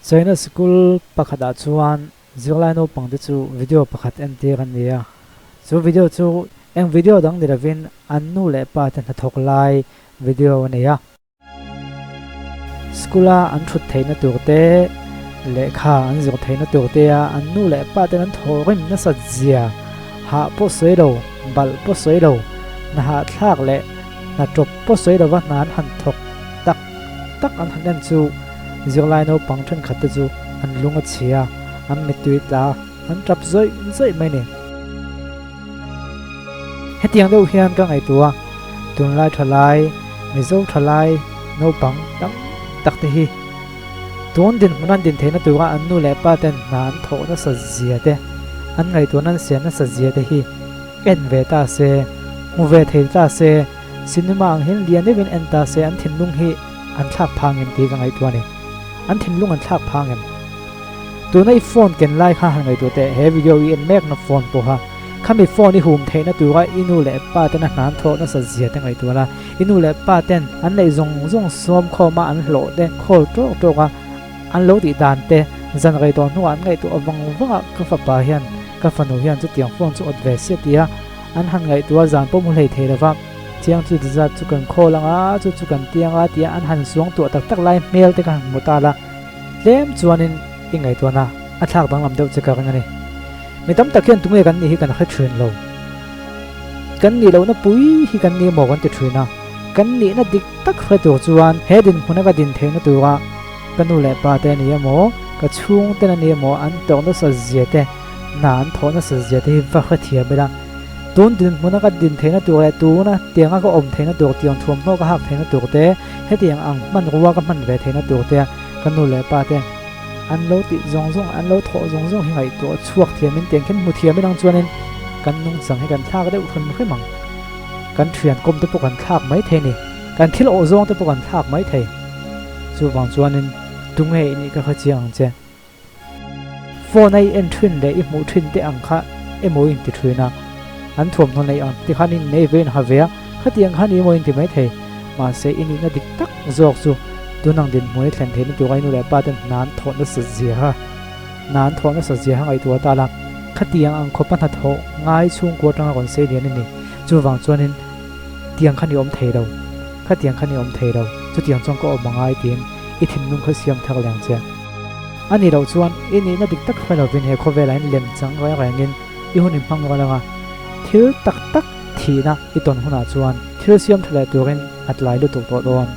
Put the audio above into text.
China sikul pakhatah chuan zirlai naupangte chu video pakhat entir an ni a. Chu video chu eng video dang ni lovin an nu leh pa te hnathawk lai video a nei a. School a an thut theihna tur te, lehkha an zir theihna tur te a an nu leh pa ten an thawhrim nasat zia hah pawh sawi lo, balh pawh sawi lo, hna hahthlak leh hna tawp pawh sawi lova hna an han thawk tak tak an han en chu zirlai naupang thenkhat te chu an lung a chhia, an mittui tla an tap zawih zawih mai ni. Hetiang deuh hian ka ngaihtuah a, tunlai thalai, Mizo thalai naupang tam tak te hi tun dinhmun an din theihna tura an nu leh pa ten hna an thawh nasa zia te, an ngaihtuahna an siam nasa zia te hi en ve ta se, hmu ve thei ta se, cinema ang hian lian deuhin en ta se an thinlung hi an thlak phang em tih ka ngaihtuah a ni. An thinlung an thlak phang em? Tuna i phone ken lai kha han ngaihtuah teh, he video i en mekna phone pawha khami phone i hum theihna tura i nu leh pa ten a hnan thawh nasa zia te ngaihtuah la, i nu leh pa ten an neih zawng zawng sawm khawma an hlawh te khawl tawk tawk a, an lo tih dan te zan rei tawh hnuah an ngaihtuah vang vang a, ka fapa hian ka fanu hian chutiang phone chu awt ve sia tia an han ngaihtuah zan pawh mu hlei thei lova, chiang chu zat chu kan khawl ang a, chu chu kan tiang a tia an han suang tuah tak tak lai hmel te kha han hmu ta la. Tlem chuanin i ngaihtuahna a thlak danglam deuh che ka ring a ni. Mi tam tak hian tunge kan nih hi kan hre thin lo. Kan nih lohna pui hi kan ni emaw kan ti thin a. Kan nihna dik tak hre tur chuan he dinhmuna ka din theihna tura ka nu leh pa te a ni emaw, ka chhungten a ni emaw an tawk nasa zia te, hna an thawh nasa zia te hi va hre thiam ila. Tun dinhmuna ka din theihna tur leh tuna tianga ka awm theihna tur, tiang thuamhnaw ka hak theihna tur te, hetiang ang hmanrua ka hman ve theihna tur te, Ka nu leh pa te an lo tih zawng zawng, an lo thawh zawng zawng hi ngaihtuah chhuak thiamin tiang khin hmu thiamin ang chuanin kan nungchang hi kan thlak deuh hrim hrim ang. Kan thian kawm te pawh kan thlak mai thei ni. Kan thil awh zawng te pawh kan thlak mai thei. Chuvang chuanin tunge i nih ka hre chiang ang che. Phone a i en thin leh i hmuh thin te ang kha emaw i inti thin a, an thuamhnaw neih ang ti khan i innei ve in ha ve a, khatiang khan i emaw i inti mai thei. Mahse i nihna dik tak zawk chu tun ang dinhmun i thlen theihna tura i nu leh pa ten hna an thawh nasa zia kha, hna an thawh nasa zia kha ngaihtuah ta la, khatiang ang khawpa hnathawh ngai chhungkua atanga rawn sei lian i ni. Chuvang chuanin tiang khan i awm thei lo, khatiang khan i awm thei lo, chutiang chuan ka awm angai tiin i thinlung kha siam thar leh ang che. A nih loh chuan i nihna dik tak hre lovin he khawvelah hian lem chang reng rengin i hun in hmang rual anga thil tak tak thihna i tawn hunah chuan thil siam tha leh turin a tlai lutuk tawh dawn.